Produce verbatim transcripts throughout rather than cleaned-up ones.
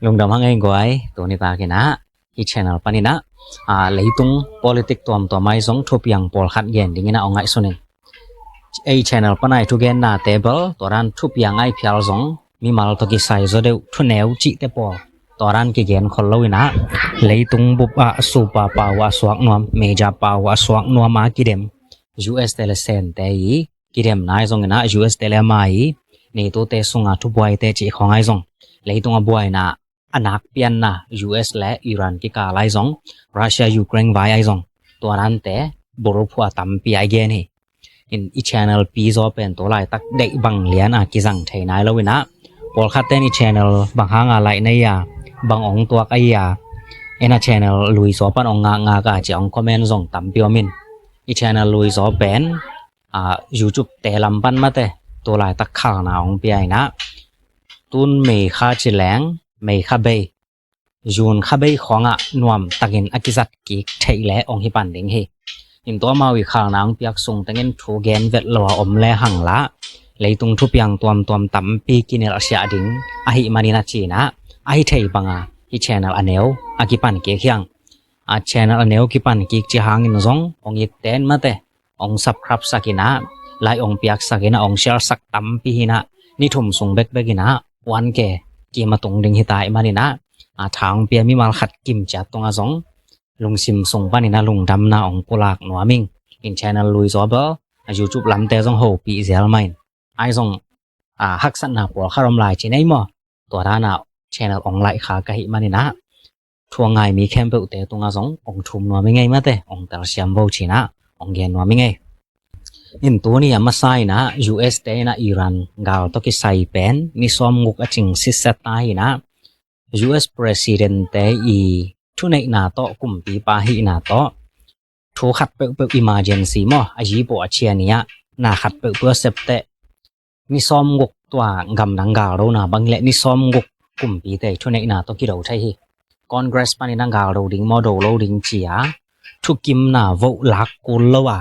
Lungdam hang ei guai, tuni takin ah hih channel panin ah, ah, leitung politik tuamtuam ahi zong thupiang pawlkhat gen dingin ah hong ngaihsun ing. Ei channel pan ah i thugennate bel tua dan thupiang ahi phial zong mimal tawh kisai zaw deuh, thuneu cihte pawl tua dan kigen khol lo in ah, leitung bup ah super power a suak nuam, major power a suak nuam a kidem U S te le Sente i kidemna ahi zongin ah, U S te le ama i NATO te sunga thubuaite cih khawng ahi zong, leitung a buaina a nakpianna U S le Iran kikal ahi zong, Russia Ukraine vai ahi zong, tua dante bulphuh a tampi a i gen hi. In i channel pi zaw pen tu laitak deih bang lian a kizang thei nai lo in ah, pawlkhatte in i channel bang hanga like na hi a, bang hong tuak ahi a, en a channel lui zaw pan hong ngakngak a ci a hong comment zong tampi om in, i channel lui zaw pen, ah, YouTube te lam pan mate tu laitak khalna hong pia in ah, tun May kha ci leng, May kha bei, June kha bei khawngah nuamtakin a kizat kik theih le hong hi pan ding hi. In tua amau i khalna hong piak sung tengin thu gen vet lo a om le hang lah, leitung thupiang tuamtuam tampi kinelhsiah ding ahih manin a ci in ah, a hi thei banga hih channel a neu a kipan kik hi hang. A channel a neu kipan kik ci hangin zong hong itte in mate hong subscribe sak in ah, like hong piak sak in ah, hong share sak tampi hi in ah, ni thum sung bekbek in ah one K kim a tung ding hi ta ahih manin ah, a tha hong pia mimal khat kim ciat tungah zong lungsim sung panin ah lungdamna hong pulak nuam ing. In channel lui zaw bel a YouTube lamte zong hopih zel mah in, ahi zong, ah, haksatna pawlkhat om lai ci nei maw? Tua dan ah channel hong like kha ka hih manin ah, thu a ngai mi khempeuhte tungah zong hong thum nuam ing ei mate, hong telsiam vo ci in ah hong gen nuam ing ei. In tuni a masa in ah U S te in ah Iran gal tawh kisai pen ni sawmguk a cing sitset ta hi in ah, U S President te i thuneihna tawh, kumpipa hihna tawh, thu khat peuhpeuh emergency maw, a yi pawh a chia ni ah na khat peuhpeuh a sep teh, ni sawmguk, tua gamdang galdona bang le ni sawmguk kumpite thuneihna tawh kido thei hi. Congress panin a galdo ding maw, do lo ding ci a thukimna vote lak kul lo a,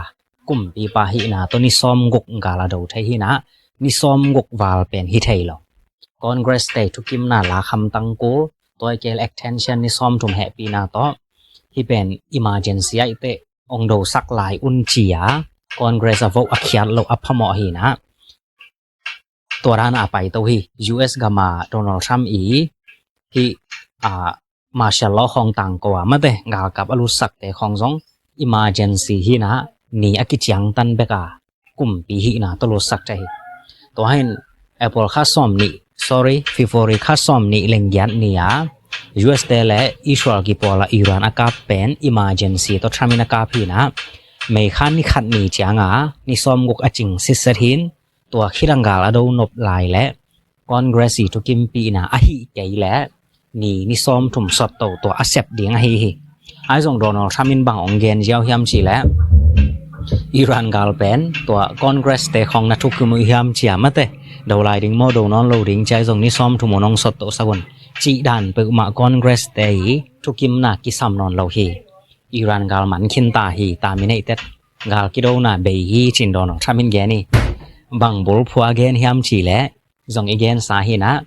kumpipa hihna tawh ni sawmguk gal a do thei hi in ah, ni sawmguk val pen hi thei lo. Congress te thukimna lak hamtang kul, tua i kei le extension ni sawmthum hehpihna tawh, hih pen emergency ahih teh hong dosak lai un ci a, Congress a vote a khiat loh a phamawh hi in ah, tua dan a paito hi. U S gam a Donald Trump i hih, ah, martial law khawng tangko a mate galkap a lutsakte khawng zong emergency hi in ah, ni a kiciangtan bek a kumpi hihna tawh lutsak thei hi. Tua hi in April kha sawmnih, sorry, February kha sawmnih leh giat ni a U S te le Israel kipawl a Iran a kap pen emergency tawh Trump in a kap hi in ah, May kha ni khat ni ciang a ni sawmguk a cing sitset hi in, tua khit a gal a do nop lai le Congress i thukimpihna ahih kei le ni, ni sawmthum sawt to tua a sep ding ahi hi. Ahi zong Donald Trump in bang hong gen ziau hiam ci le, Iran gal pen tua Congress te khawng na thukim uh hiam ci a mate, do lai ding maw, do nawn lo ding ci a, ahi zong ni sawmthum un hong sawt to sak un cih dan peuhmah Congress te i thukimna kisam nawn lo hi. Iran gal man khin ta hi, ta mi neih tet, gal kidona bei hi ci in Donald Trump in gen hi. Bang bulphuh a gen hiam ci le, zong i gensa hi in ah,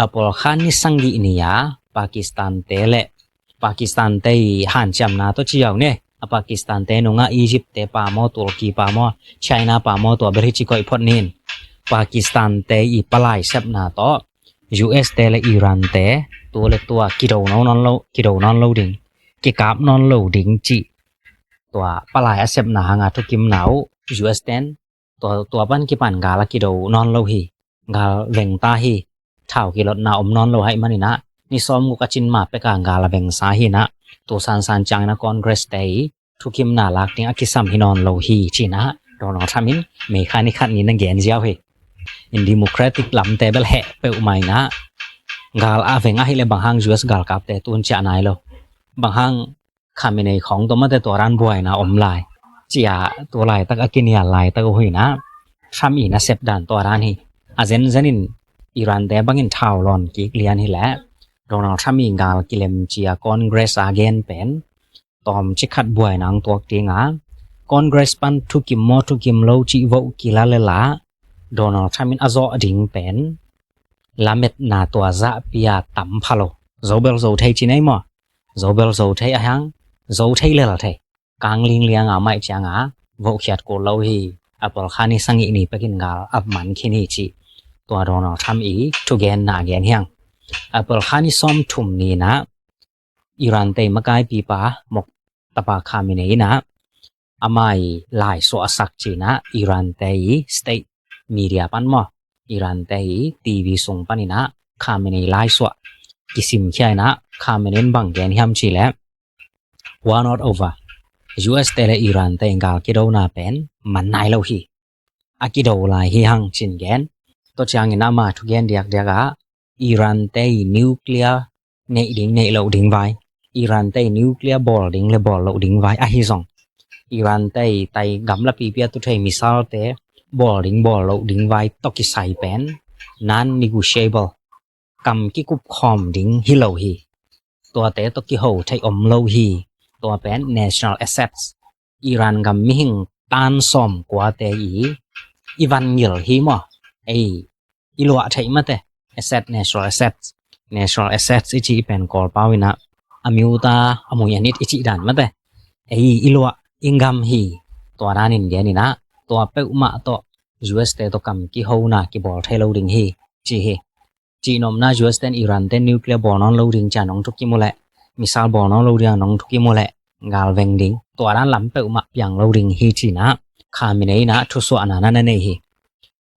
April kha ni sagih ni a Pakistan te le, Pakistan te i hanciamna tawh ci a uh ne, a Pakistan te nungah Egypt te pa maw, Turkey pa maw, China pa maw, tua bel hi ci koih phot ni in, Pakistan te i palai sepna tawh U S te le Iran te tu le tua kido nawn lo, kido nawn lo ding, kikap nawn lo ding cih, tua palai a sepna hanga thukimna uh U S ten tua, tua pan kipan gal a kido nawn lo hi. Gal veng ta hi. Thau kilotna om nawn lo ahih manin ah, ni sawmguk a cin ma pek a gal a vengsa hi in ah, tu sansan ciangin a Congress te i thukimna lak ding a kisam hi nawn lo hi ci in ah Donald Trump in May kha ni khat ni na gen ziau hi. In Democratic lamte bel heh peuhmah in ah, gal a veng ahih le bang hang U S galkapte tun ciah nai lo, bang hang Khamenei khawng tawh mate tua dan buaina om lai ci a, tua laitak a kinial laitak uh hi in ah, Trump i nasep dan tua dan hi. A zenzen in Iran te bangin thau lawn kik lian hi leh, Donald Trump i gal kilem ci a Congress a gen pen tawmcik khat buaina hong tuak ding a, Congress pan thukim maw thukim lo cih vote kila le la, Donald Trump in a zawh ding pen lametna tua zahpi a tam pha lo. Zo bel zo thei ci nei maw? Zo bel zo thei a hang, zo thei lel thei. Kang ling lianga maih cianga vohkhiat kul lo hi. April kha ni sagih ni pekin gal a man khin hi ci tua Donald Trump i thugenna gen hi hang. April kha ni sawmthum ni-in ah Iran te i makaipipa Mojtaba Khamenei in ah ama i laisuah a sak ci-in ah Iran te i state media pan maw, Iran te i TV sung panin ah Khamenei laisuah kisimkhia in ah Khamenei in bang gen hiam cih leh, "War not over. U S te le Iran te i gal kidona pen man nai lo hi. A kido lai hi hang," ci-in gen. Tua ciangin ama thugen diakdiak ah Iran te i nuclear neih ding neih loh ding vai, Iran te i nuclear bawl ding le bawl loh ding vai ahi zong, Iran te i tai gamlapipi a tu thei missile te bawl ding bawl loh ding vai tawh kisai pen non-negotiable, kam kikup khawm ding hi lo hi. Tuate tawh kiho theih om lo hi. Tua pen national assets, Iran gam mihing tan sawm kuate i, i van ngil hi maw? Ei, i luah theih mate. Asset, natural assets. Natural assets i cih pen Kawlpau in ah a miuta a mui a nit i cih dan mate. Ei, i luah i gam hi. Tua danin gen in ah tua peuhmah tawh U S te tawh kam kihona kibawl thei lo ding hi ci hi. Cihnopna U S ten Iran ten nuclear bawl nawn lo ding ci-a nong thukim uh leh, missile bawl nawn lo ding a nong thukim uh leh, gal veng ding, tua dan lam peuhmah piang lo ding hi ci-in ah Khamenei in ah thusuahna na na nei hi.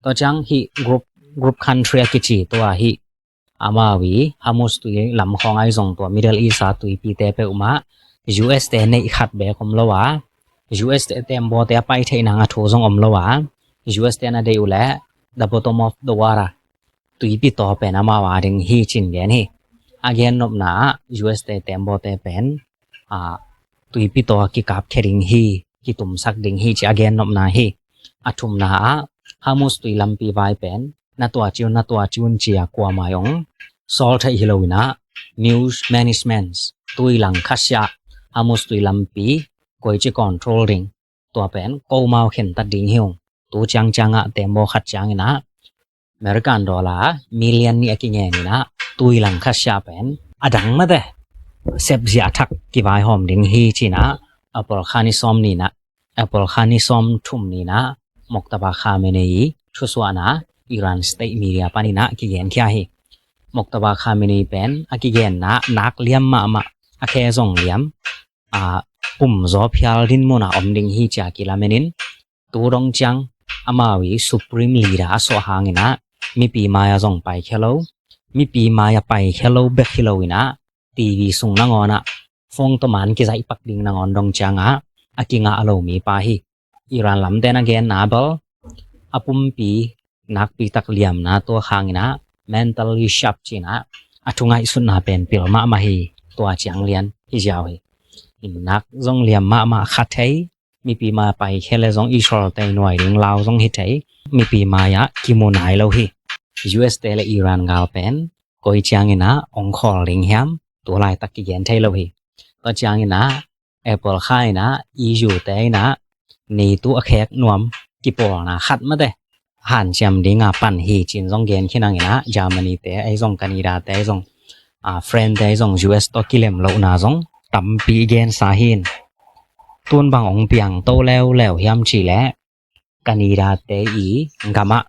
Tua ciang hih group, group country a kici tua hih amau i Hormuz tui lam khawng ahi zong tua Middle East a tuipite peuhmah U S te neih khat beek om lo a, U S te tembaw te a pai theih nang a thu zong om lo a, U S te na deih uh leh the bottom of the water, tuipi taw pen amau a ding hi ci-in gen hi. A gennopna ah U S te tembaw te pen, a, tuipi taw a kikapkhia ding hi, kitumsak ding hi ci a gennopna hi. A thumna ah Hormuz tui lampi vai pen na tua ci un, na tua ci un ci-a kuamah hong sawl theih hi lo in ah, news management, tui lang khasia, Hormuz tui lampi koici control ding, tua pen komau khentat ding hi ung. Tu ciangciang ah tembaw khat ciangin ah American dollar million nih a kingen in ah tui lang khasia pen a dang mate sepzia a thak kivaihawm ding hi ci-in ah April kha ni sawm ni-in ah, April kha ni sawmthum ni-in ah Mojtaba Khamenei i thusuahna Iran state media panin ah kigenkhia hi. Mojtaba Khamenei pen a kigenna nak liam mahmah, a khe zong liam, a, pumzaw phial dinmun a om ding hi ci-a kilamenin, tu dong ciang amau i supreme leader a suah hangin ah mipi mai-ah zong paikhia lo, mipi mai-ah paikhia lo bek hi lo in ah TV sung nangawn ah phone tawh man kizaihpak ding nangawn dong ciang ah a kingah lo mipa hi. Iran lamte na genna bel a pumpi nakpi tak liamna tua hangin ah mentally sharp ci-in ah a thu ngaihsutna pen pil mahmah hi. Tua ciang lian hi ziau hi. Inn nak zong liam mahmah kha thei, mipi mai-ah paikhia le zong Israel te nuai ding lau zong hi thei, mipi mai-ah kimu nai lo hi. U S te le Iran gal pen koi ciangin ah ong khawl ding hiam, tu laitak kigen thei lo hi. Tua ciangin ah April kha in ah E U te in ah NATO a khek nuam kipawlna khat mate hanciam dinga pan hi ci-in zong gen khin hangin ah Germany te ahi zong, Canada te ahi zong, a, France te ahi zong, U S tawh kilem lohna zong tampi i gensa hi in, tun bang ong piangto leuleu hiam cih leh Canada te i gamah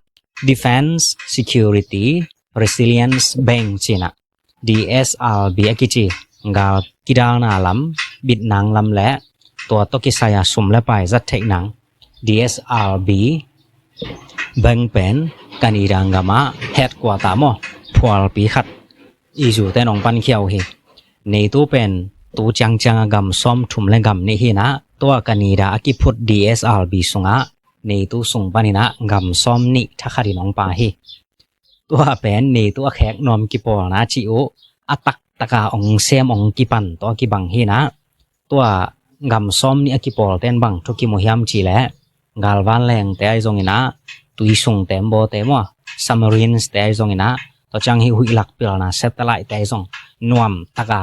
Defense Security Resilience Bank ci-in ah D S R B a kici, gal kidalna lam, bitnang lam le tua tawh kisai-a sum le pai zat theih nang D S R B Bank pen Canada gamah headquarter maw, phualpi khat E U te nong pankhia uh hi. NATO pen tu ciangciang a gam sawmthum le gam nih hi in ah, tua Canada a kiphut D S R B sungah NATO sung panin ah gam sawmnih thakhatin ong pha hi. Tua pen NATO a khek nuam kipawlna cih uh a taktaka ong sem ong kipan tawh a kibang hi in ah, tua gam sawmnih a kipawlten bang thukim uh hiam cih leh galvanleng te ahi zongin ah, tuisung tembaw te maw, submarines te ahi zongin ah, tua ciang hih huih lak pilna satellite te ahi zong nuam taka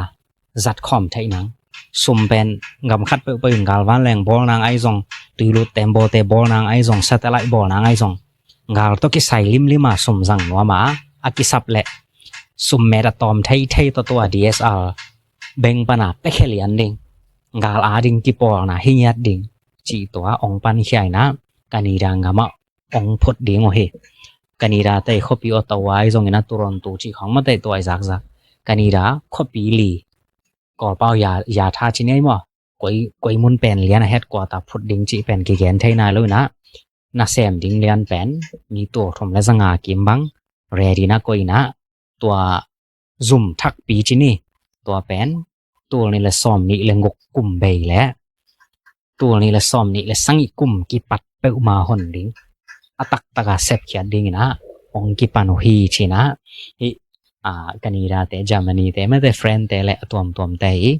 zat khawm theih nang. Sum pen gam khat peuhpeuh in galvanleng bawl nang ahi zong, tuilut tembaw te bawl nang ahi zong, satellite bawl nang ahi zong, gal tawh kisai limlim a sum zang nuam a, a kisap leh summet a tawm theithei tawh tua D S R bank pana pekhia lian ding, gal a ding kipawlna hi ngiat ding cih tua ong pankhia inah Canada gamah ong phut ding uh hi. Canada tei khuapi Ottawa i zongin a Toronto cih khawng matei tua i zakzak Canada khuapi li Kawlpau ya, ya tha ci nei maw? Koi, koi mun pen lian a headquarter phut ding cih pen kigen thei nai lo inah nasem ding lian pen mi tul thum le zanga kim bang ready na koi inah tua zum thakpi ci ni, tua pen tul nih le sawm nih le guk kum bei le tul nih le sawm nih le sagih kum kipat peuhmah hon ding a taktaka sepkhiat ding inah ong kipan uh hi ci inah hih Canada te, Germany te, mate France te le a tuamtuamte hi.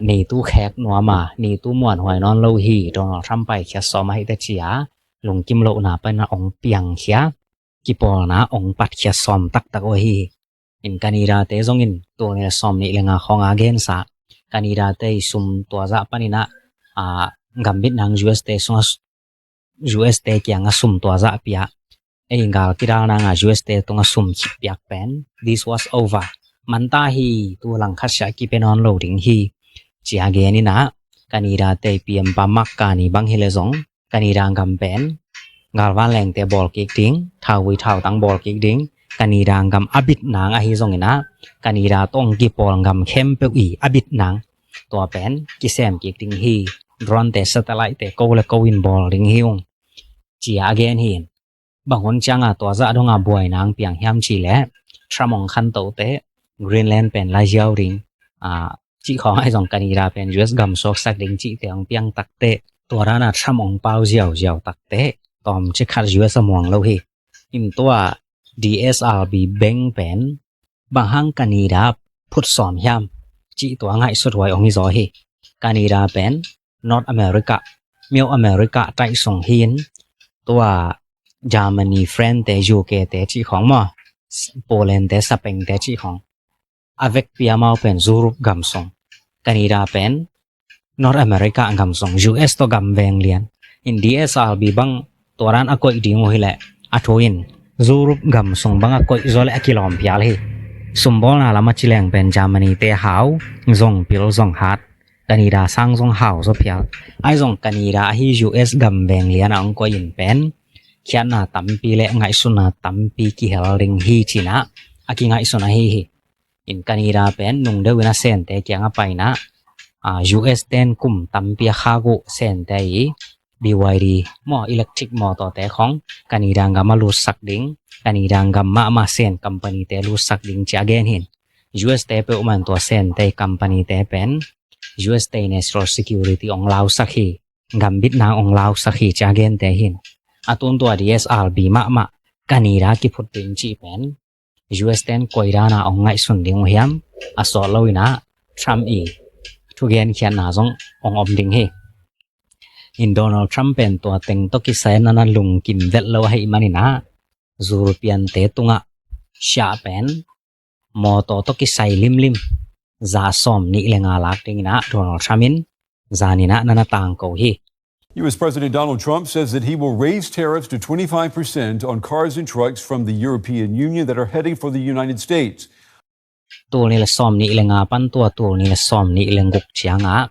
NATO khek nuam a NATO muanhuai nawn lo hi, Donald Trump paikhiat sawm ahih teh ci-a lungkim lohna pana ong piangkhia, kipawlna ong patkhiat sawm taktak uh hi. In Canada te zongin tul nih le sawm nih le nga khawng a gensa Canada te i sum tua zah paninah gambit nang U S te sungah U S te kiangah sum tua zah pia, ei gal kidal nanga U S te tungah sum khit piak pen this was over, manta hi, tu langkhat siah kipia nawn lo ding hi ci-a gen inah Canada te P M pa Mark Carney bang hi le zong Canada gam pen galvan lengte bawl kik ding, thauvui thautang bawl kik ding, Canada gam a bit nang ahi zong inah Canada tawh ong kipawl gam khempeuh i a bit nang tua pen kisem kik ding hi. Drone te, satellite te ko le ko in bawl ding hi ung ci-a a gen hi. Bang hun cianga tua zah donga buaina ong piang hiam cih leh Trump ong khantote Greenland pen la ziau ding cih khawng ahi zong Canada pen U S gam suaksak ding cihte ong piang takteh tua dana Trump ong pau ziauziau takteh tawmcik khat U S a muang lo hi. In tua D S R B bank pen bang hang Canada phut sawm hiam cih tua ngaihsut huai ong hi zaw hi. Canada pen North America, Myo America taih sung hi-in tua Germany, France te, U K te cih khawng maw, Poland te, Spain te cih khawng a vekpi amau pen Europe gam sung, Canada pen North America gam sung, U S tawh gam veng lian. In D S R B bang tua dan a koih ding uh hileh a thu in Europe gam sung bang a koih zaw leh a kilawm phial hi. Sumbawlna lam a ci leng pen Germany te hau, zong pil zong hat, Canada sang zong hau zaw phial. Ahi zong Canada ahi U S gam veng lian a ong koih in pen khiatna tampi le ngaihsutna tampi kihel ding hi ci-in ah a kingaihsun ahi hi. In Canada pen nung deuh in a Sente kiang a pai-in ah, ah, U S ten kum tampi a khak uh Sente i B Y D maw, electric mawtawte khawng Canada gam a lutsak ding, Canada gam mahmah Sen company te lutsak ding ci-a gen hi. U S te peuhmah in tua Sente company te pen U S te national security ong lausak hi, gambitna ong lausak hi ci-a gente hi. A tun tua D S R B mahmah Canada kiphut ding cih pen U S ten koi dan a ong ngaihsun ding uh hiam, a sawt lo-in ah Trump i thugenkhiatna zong ong om ding hi. In Donald Trump pen tua teng tawh kisai-in na lungkim vet lo ahih manin ah European te tungah siah pen mawtaw tawh kisai limlim za sawm nih le nga lak dingin ah Donald Trump in zan in ah na na tangko hi. U S President Donald Trump says that he will raise tariffs to twenty-five percent on cars and trucks from the European Union that are heading for the United States. Tul nih le sawm nih le nga pan tua tul nih le sawm nih le guk ciangah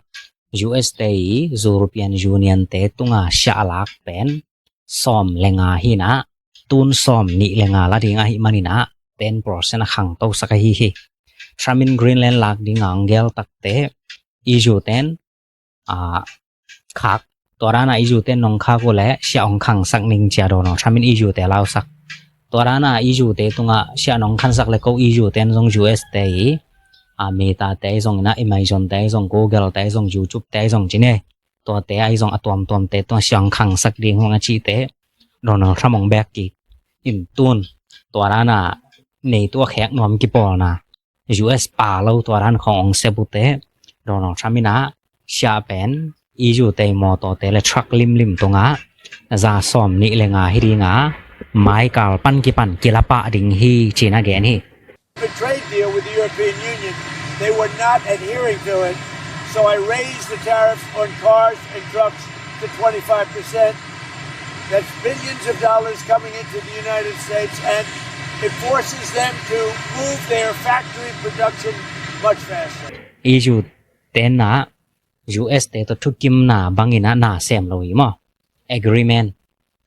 U S te i European Union te tunga siah lak pen sawm le nga hi-in ah, tun sawm nih le nga la ding ahih manin ah ten percent a khangtosak ahi hi. Trump in Greenland lak ding a ong gel takteh E U ten, ah, khak, tua dan a E U ten nong khak uh leh siah ong khangsak ning ci-a Donald Trump in E U te lausak. Tua dan a E U te tungah siah nong khangsak leh ko E U ten zong U S te i, ah, Meta te zong in ah, Amazon te zong, Google te zong, YouTube te zong ci ni. Tuate ahi zong a tuamtuamte tua siah ong khangsak ding uh a cihte Donald Trump ong bek kik. In tun tua dan a NATO a khek nuam kipawlna, U S pa lo tua dan khawng ong sep uhte Donald Trump in ah siah pen E U te mawtawte le truck limlim tungah za sawm nih le nga hi ding a, maikal pan kipan kila pah ding hi ci-in a gen hi. A trade deal with the European Union. They were not adhering to it. So I raised the tariffs on cars and trucks to twenty-five percent. That's billions of dollars coming into the United States, and It forces them to move their factory production much faster. E U te na U S te tawh thukimna bangin ah na sem lo hi maw? Agreement,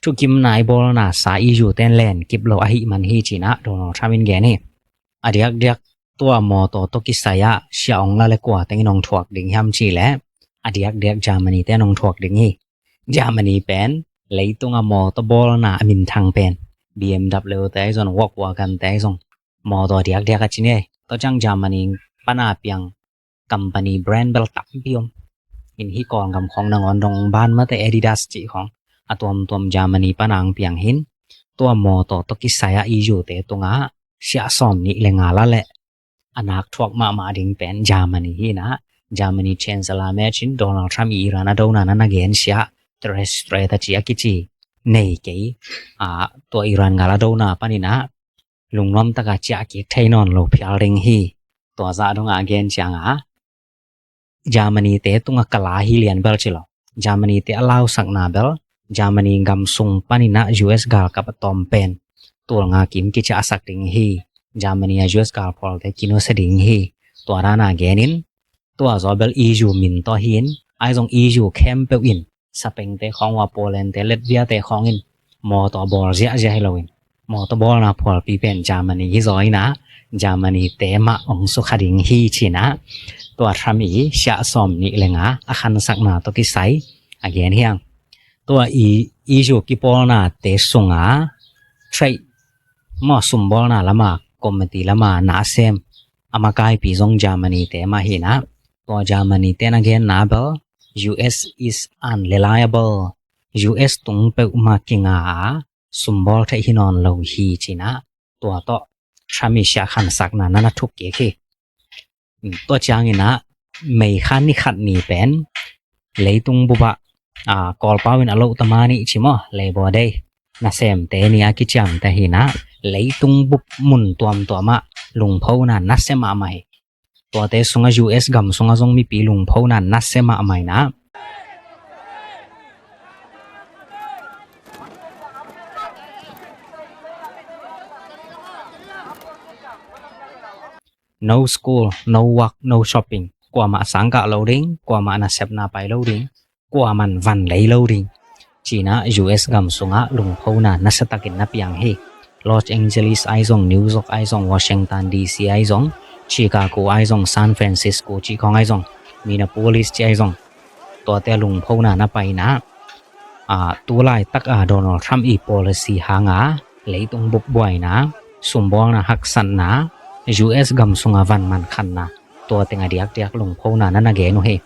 thukimna i bawlna sa E U ten len kip lo ahih man hi ci-in ah Donald Trump in gen hi. A diakdiak tua mawtaw tawh kisai ah siah ong la le kua tengin ong thuak ding hiam cih leh a diakdiak Germany ten ong thuak ding hi. Germany pen leitung a mawtaw bawlna a minthang pen B M W te ahi zong, Volkswagen te ahi zong, mawtaw diakdiak a ci ni. Tua ciang Germany pan a piang company brand bel tampi om. In hih Kawlgam khawng nangawn dong ban mate Adidas cih khawng a tuamtuam Germany pan a ong piang hi. Tua mawtaw tawh kisai ah E U te tungah siah sawm nih le nga la leh a nak thuak mahmah ding pen Germany hi-in ah, Germany Chancellor Merkel in Donald Trump i Iran a dona na na gen siah, Three Straits a ci a kici nei kei, a, tua Iran gal a dona panin ah lungnuam taka ciah kik thei nawn lo phial ding hi. Tua zah dongah a gen ciangah Germany te tungah ka la hi lian bel ci lo. Germany te a lausakna bel Germany gam sung panin ah U S galkap a tawm pen tul nga kim kiciahsak ding hi. Germany a U S galphualte kinusia ding hi. Tua dan a genin tua zaw bel E U min tawh hi-in, ahi zong E U khempeuh in Spain te khawng ua, Poland te, Latvia te khawng in mawtaw bawl ziahziah hi loin mawtaw bawlna phualpi pen Germany hi zaw in ah, Germany te mah ong sukha ding hi ci-in ah tua Trump i siah sawm nih le nga a khansakna tawh kisai a gen hi hang. Tua E U kipawlnate sunga trade maw, sumbawlna lama, committee lama nasem a makaipi zong Germany te mah hi-in ah, tua Germany te na genna bel U S is unreliable. U S tung peuhmah kinga a sumbawl theih hi nawn lo hi ci-in ah tua tawh Trump i siah khansakna na na thuk kik hi. Tua ciangin ah May kha ni khat ni pen leitung bup ah, a, Kawlpau in a lo tama nih ci maw, Labor Day, nasemte ni a kiciamteh hi-in ah leitung bup mun tuamtuam ah lungphona nasia mahmah hi. Tuate sungah U S gam sungah zong mipi lungphona nasia mahmah in ah no school, no work, no shopping. Kuamah sangkah lo ding, kuamah nasepna pai lo ding, kuaman van lei lo ding ci-in ah U S gam sungah lungphona nasiatakin na piang hi. Los Angeles ahi zong, New York ahi zong, Washington D C ahi zong, Chicago ahi zong, San Francisco cih khawng ahi zong, Minneapolis cih ahi zong, tuate lungphona na pai in ah, a, tu laitak a Donald Trump i policy hanga leitung bup buaina, sumbawlna haksatna, U S gam sunga van man khanna, tua teng a diakdiak lungphona na na gen uh hi.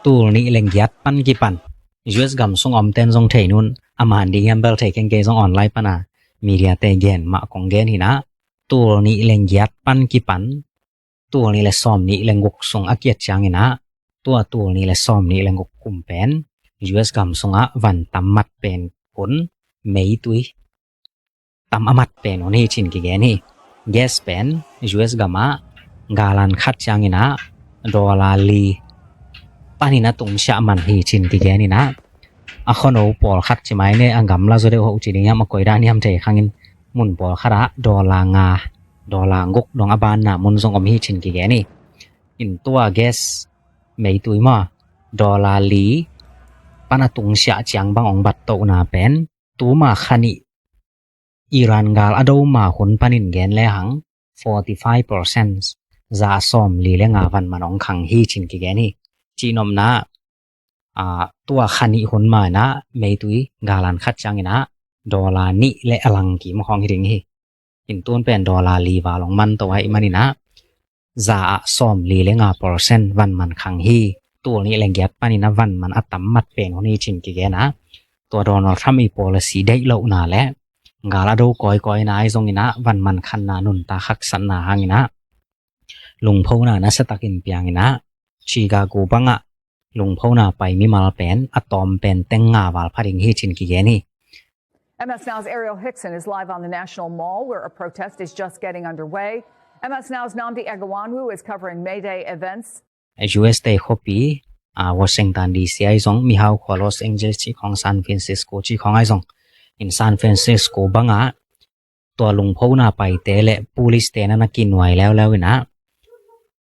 Tul nih leng giat pan kipan U S gam sung omten zong thei nun, a man ding hiam bel thei keng, kei zong online pana media te gen mah kong gen hi-in ah, tul nih leng giat pan kipan tul nih le sawm nih le guk sung a kiat ciangin ah, tua tul nih le sawm nih le guk kum pen U S gam sungah van tam mat pen hun, meitui tam a mat pen hun hi ci-in kigen hi. Gas pen U S gamah galan khat ciangin ah dollar li panin a tungsiah man hi ci-in kigen in ah, a khuano pawlkhat ci mai ne, a gamla zaw deuh hoh ci ding hiam, a koi dan hiam thei khangin mun pawlkhat ah dollar nga, dollar guk dong a banna mun zong om hi ci-in kigen hi. In tua gas, meitui maw, dollar li pan a tungsiah ciang bang ong bat tohna pen tuma kha nih Iran gal a do ma hun panin gen lehang forty five percent, za sawm li le nga van man ong khang hi ci-in kigen hi. Cihnopna, a, tua kha nih hun ma-in ah meitui galan khat ciangin ah dollar nih le a lang kim khawng hi ding hi. In tun pen dollar li val ong man to ahih manin ah za ah sawm li le nga percent van man khang hi. Tul nih le giat panin ah van man a tam mat pen hun hi ci-in kigen a, tua Donald Trump i policy deih lohna le gal a do kawikawi na ahi zongin ah van man khanna nuntak haksatna hangin ah lungphona nasiatakin piangin ah, Chicago bangah lungphona pai mimal pen a tawm pen teng nga val pha ding hi ci-in kigen hi. M S Now's Ariel Hickson is live on the National Mall, where a protest is just getting underway. M S Now's Nnamdi Egwuonwu is covering May Day events. U S te khuapi, a, Washington D C ahi zong, mihau khua Los Angeles cih khawng, San Francisco cih khawng ahi zong. In San Francisco bangah tua lungphona paite le police te na na kinuai leuleu in ah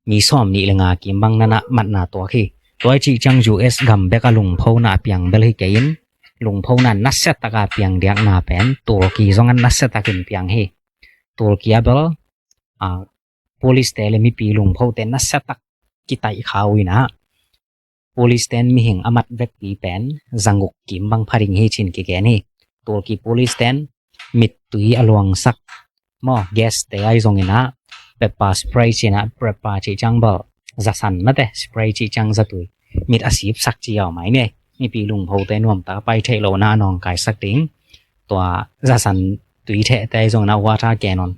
mi sawm nih le nga kim bang na na matna tuak hi. Tua i cih ciang U S gam bek a lungphona a piang bel hi kei in, lungphona nasia tak a piang diakna pen Turkey zong a nasia takin piang hi. Turkey a bel a police te le mipi lungphote nasia tak kitaih kha uh in ah police ten mihing a mat vekpi pen zanguk kim bang pha ding hi ci-in kigen hi. Turkey police ten mittui a luangsak maw, gas te ahi zongin ah pepper spray ci-in ah, pepper cih ciang bel zasan mate, spray cih ciang zatui, mit a sipsak ci au mai ni. Mipi lungphote nuamtak a pai theih lohna a nawngkaisak ding tua zasan tui thehte ahi zongin ah water cannon,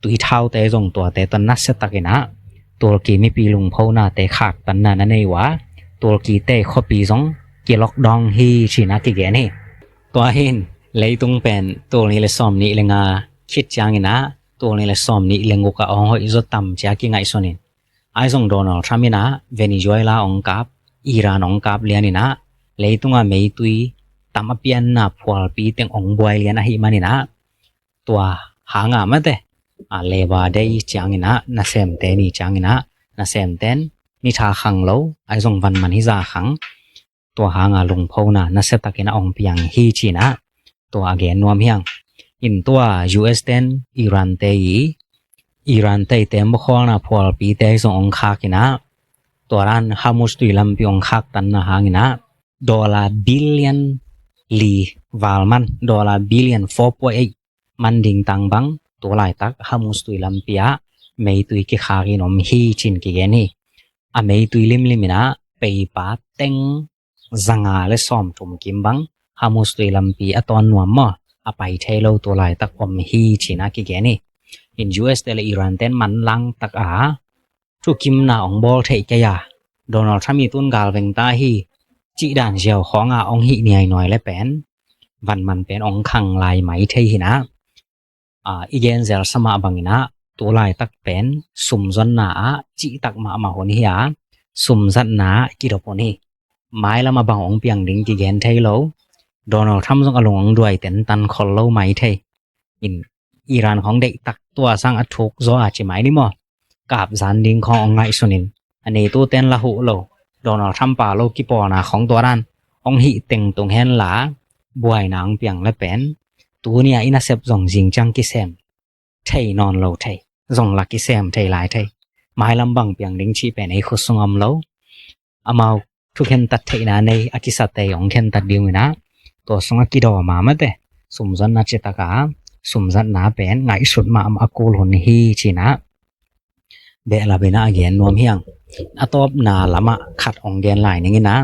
tui thaute zong tuate tawh nasia takin ah Turkey mipi lungphonate khaktanna na nei uh a, Turkey te khuapi zong kilockdown hi ci-in ah kigen hi. Tua hi in leitung pen tul nih le sawm nih le nga khit ciangin ah tul nih le sawm nih le guk a hong hoih zaw tam ci-a kingaihsun in, ahi zong Donald Trump in ah Venezuela hong kap, Iran hong kap lian in ah leitung a meitui tam a pianna phualpi teng hong buai lian ahih manin ah tua hang a mate, a, Labor Day ciangin ah, nasemte ni ciangin ah, nasemten ni tha khang lo, ahi zong van man hi za khang, tua hang a lungphona nasia takin ah hong piang hi ci-in ah tua a gen nuam hi hang. In tua U S ten Iran te i, Iran te i te mawkhawlna phualpite zong hong khak in ah, tua dan Hormuz tui lampi hong khaktanna hangin ah dollar billion li val man, dollar billion four point eight man ding tang bang tu laitak Hormuz tui lampi ah meitui kikhak in om hi ci-in kigen hi. A meitui limlim in ah peipa teng zanga le sawmthum kim bang Hormuz tui lampi a tawn nuam maw, a pai thei lo tu laitak om hi ci-in ah kigen hi. In U S te le Iran ten manlang tak a thukimna hong bawl theih kei a, Donald Trump i tun gal veng ta hi cih dan ziau khawng a hong hih niainuai le pen van man pen hong khang lai mai thei hi in ah, a, i gen zelsa mah bangin ah tu laitak pen sumzonna ah cihtak mahmah hun hi a, sumzatna ah kidop hun hi. Mailam a bang hong piang ding kigen thei lo. Donald Trump zong a lung hong duai tentan khol lo mai thei. In Iran khawng deihtak tua sang a thuk zaw a ci mai ni maw, kap zan ding khawng hong ngaihsun in, a neituten la huh lo, Donald Trump pa lo kipawlna khawng tua dan hong hih teng tung hen la, buaina hong piang le pen tuni a i nasep zong zing ciang kisem thei nawn lo thei, zong la kisem thei lai thei. Mailam bang piang ding cih pen ei khut sung om lo. Amau thukhentat theihna nei a kisate hong khentat ding uh in ah, tua sung a kidawm a mate, sumzatna citak a sumzatna pen ngaihsut mahmah a kul hun hi ci-in ah behlap in ah a gen nuam hi hang. A tawpna lam ah khat hong gen lai ning in ah.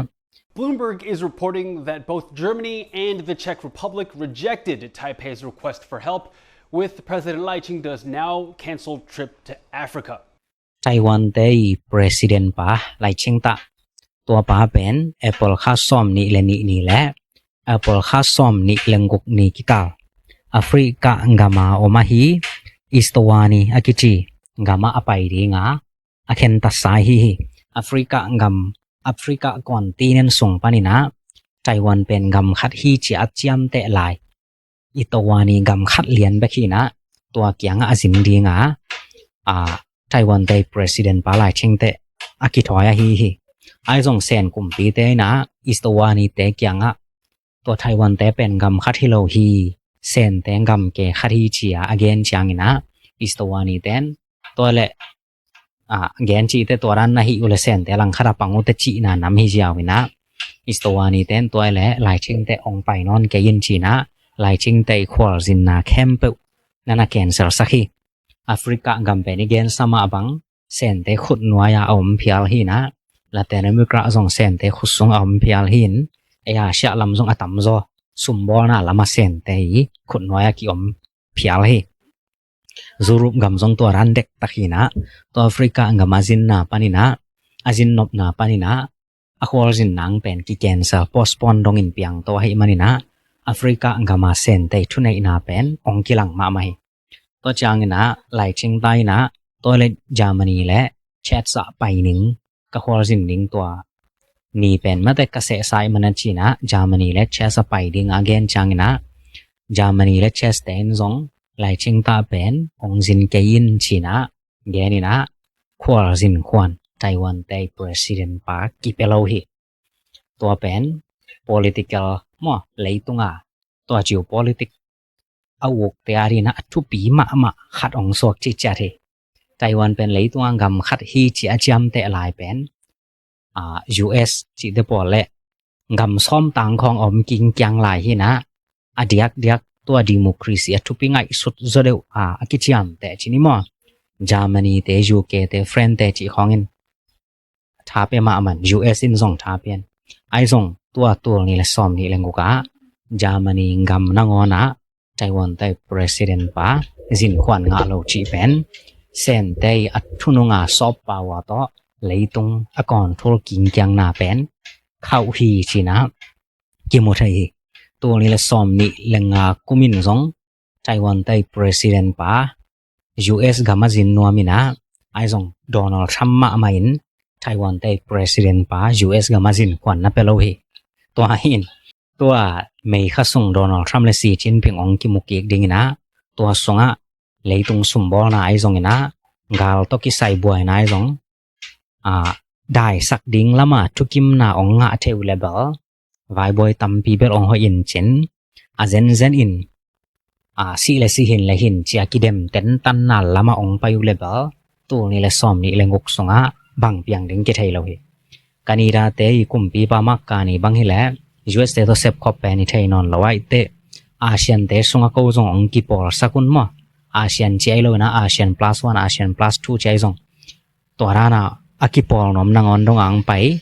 Bloomberg is reporting that both Germany and the Czech Republic rejected Taipei's request for help, with President Lai Ching-te's now canceled trip to Africa. Taiwan te i president pa Lai Ching-te, tua pa pen April kha sawm nih le nih ni le April kha sawm nih le guk ni kikal Africa gam a om ahi Eswatini a kici gam ah a pai ding a, a khentatsa ahi hi. Africa gam, Africa continent sung panin ah Taiwan pen gam khat hi ci-a a ciamteh lai Eswatini gam khat lian bek hi in ah, tua kiangah a zin ding a, a, Taiwan te president pa Lai Ching-te a kithawi ahi hi. Ahi zong Sen kumpite in ah Eswatini te kiangah tua Taiwan te pen gam khat hi lo hi, Sente gam ke khat hi ci-a a gen ciangin ah Eswatini ten tua le, a, gen cihte tua dan na hih uh le Sente langkhat a pang uh teh cihna nam hi ziau in ah Eswatini ten tua le Lai Ching-te hong pai nawn kei in ci-in ah Lai Ching-te i khualzinna khempeuh na na cancel sak hi. Africa gam pen i gensa mah bang Sente khutnuai a om phial hi in ah, Latin America zong Sente khut sung a om phial hi in, ei Asia lam zong a tamzaw sumbawlna lam a Sente i khutnuai a kiom phial hi. Europe gam zong tua dan dektak hi in ah, tua Africa gam a zinna panin ah, a zinnopna panin ah, a khualzin nang pen ki cancel, postpone dongin piang to ahih manin ah, Africa gam a Sente thuneihna pen hong kilang mahmah hi. Tua ciangin ah Lai Ching-te in ah tua le Germany le Czech ah pai ning, ka khualzin ning tua ni pen mate ka sehsa ahih manin ci-in ah Germany le Czech ah pai ding a gen ciangin ah Germany le Czech te in zong Lai Ching-te pen hong zin kei in ci-in ah, gen in ah, khualzin khuan Taiwan te president pa kipia lo hi. Tua pen political maw, leitung a, tua geopolitics a ukte ading in ah a thupi mahmah khat hong suak cihciat hi. Taiwan pen leitung a gam khat hi ci a ciamteh lai pen, ah, U S cihte pawl le gam sawm tang khawng a om kingkiang lai hi-in ah, a diakdiak tua democracy a thupi ngaihsut zaw deuh a, a kiciamteh ci ni maw, Germany te, U K te, France te cih khawng in tha pia mahmah, U S in zong tha pia in. Ahi zong tua tul nih le sawm nih le guk ah Germany gam nangawn ah Taiwan te president pa zin khuan ngah lo cih pen Sente a thunung a soft power tawh leitung a control kingkiangna pen khauh hi ci-in ah kimu thei hi. Tul nih le sawm nih le nga kum in zong Taiwan te president pa U S gam a zin nuam in ah, ahi zong Donald Trump mahmah in Taiwan te president pa U S gam a zin khuan na pia lo hi. Tua hi-in, tua May kha sung Donald Trump le Xi Jinping hong kimu kik ding in ah, tua sungah leitung sumbawlna ahi zongin ah, gal tawh kisai buaina ahi zong, ah, daisak ding lam a thukimna hong ngah thei uh le bel, vaibuai tampi bel hong hoih in cin, a zenzen in, ah, sih le sih, hin le hin ci a kidem tentanna lam a hong pai uh le bel, tul nih le sawm nih le guk sungah bang piang ding kithei lo hi. Canada te i kumpipa Mark Carney bang hi leh, U S te tawh sepkhop pen i thei nawn lo ahih teh, ASEAN te sungah ko zong hong kipawlsak un maw. ASEAN ci ahi lo in ah, ASEAN plus one, ASEAN plus two ci ahi zong, tua dan a a kipawl nuam nangawn dong a hong pai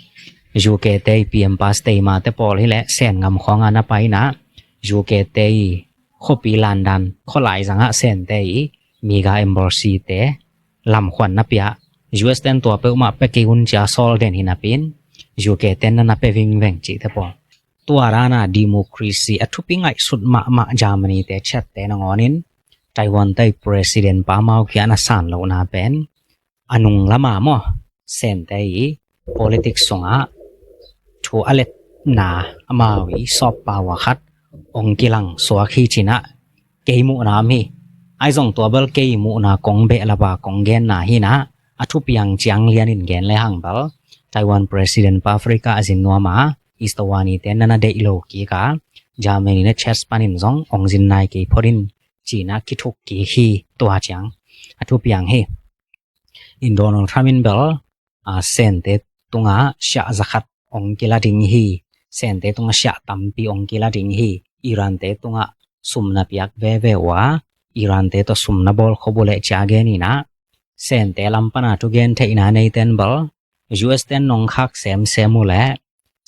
U K te i P M pa Starmer te pawl hi leh Sen gam khawng a na pai in ah, U K te i khuapi London khualaizang ah Sente i MIGA embassy te lam khuan na pia, U S ten tua peuhmah pia kei un ci a sawl den hi napi-in, U K ten na na pia vingveng cihte pawl. Tua dan a democracy a thupi ngaihsut mahmah Germany te, Czech te nangawn in Taiwan te president pa amau kiang a na san lohna pen, a nung lam a maw, Sente i politics sungah thu a letna, amau i soft power khat hong kilang suak hi ci-in ah kei muhna om hi. Ahi zong tua bel kei muhna kong behlap a kong genna hi-in ah, a thupiang ciang lian in gen le hang bel, Taiwan president pa Africa a zin nuam a, Eswatini te na na deih lo kik a, Germany le Czech panin zong hong zin nai kei phot in ci-in ah kithuk kik hi. Tua ciang a thupiang hi. In Donald Trump in bel, ah, Sente tungah siah za khat hong kila ding hi. Sente tungah siah tampi hong kila ding hi. Iran te tungah sum na piak veve uh a, Iran te tawh sum na bawl khop uh leh ci a gen in ah, Sente lam pan a thugen theihna neite in bel, U S ten nong khak semsem uh leh,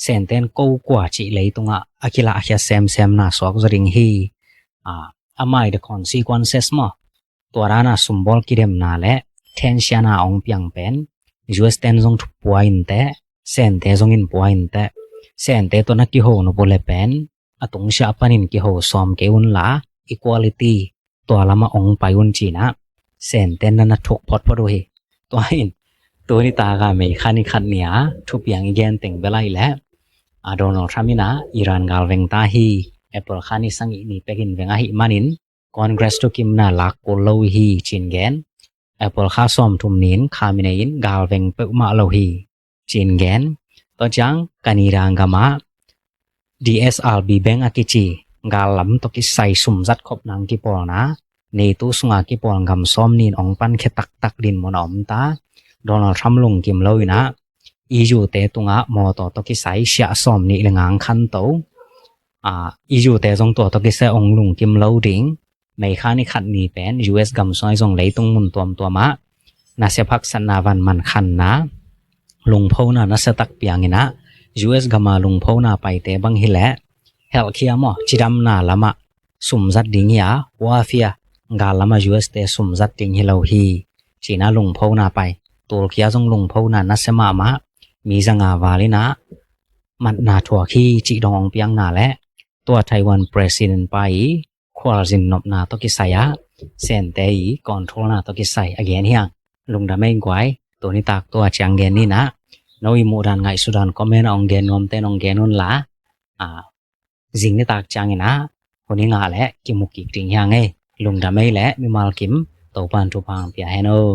Sente in ko kua cih leitungah a kilahkhia semsemna suak zaw ding hi. Ah, a mai the consequences maw, tua dan a sumbawl kidemna le tension a hong piang pen, U S ten zong thu pua in teh, Sente zong in pua in teh, Sente tawh na kiho nop uh leh pen, a tungsiah panin kiho sawm kei un la, equality tua lam ah hong pai un ci-in ah, Sente na na thuk photphot uh hi. Tua in, tuni tak a May kha ni khat ni a thupiang i gen teng bel ahih leh, a, Donald Trump in ah Iran gal veng ta hi, April kha ni sagih ni pek in veng ahih manin, Congress thukimna lak kul lo hi ci-in gen. April kha sawmthum ni-in Khamenei in gal veng peuhmah lo hi ci-in gen. Tua ciang Canada gam ah D S R B Bank a kici gal lam tawh kisai sum zat khopna hong kipawlna, NATO sunga kipawl gam sawm nih in hong pankhia taktak dinmun a om ta. Donald Trump lungkim lo in ah, E U te tungah mawtaw tawh kisai siah sawm nih le nga hong khanto. Ah, E U te zong tua tawh kisai hong lungkim lo ding. May kha ni khat ni pen U S gam sung ahi zong leitung mun tuamtuam ah nasia haksatna, van man khanna, lungphona nasia tak piang in ah, U S gam a lungphona paite bang hi leh, healthcare maw, cidamna lam ah sum zat ding hi a, warfare, gal lam ah U S te sum zat ding hi lo hi ci-in ah lungphona pai. Tulkhat zong lungphona nasia mahmah, mi za nga val in ah matna thuak hi cih dong hong piakna le, tua Taiwan president pa i khualzin nopna tawh kisai a, Sente i controlna tawh kisai a gen hi hang. Lungdam ei guai, tuni tak tua ciang gen ni in ah, no i muhdan ngaihsutdan comment ah hong gen nuamte in hong gen un la, ah, zing ni tak ciangin ah, hun i ngah leh kimu kik ding hi hang ei. Lungdam ei leh mimal kim, Topa'n thupha hong pia hen aw.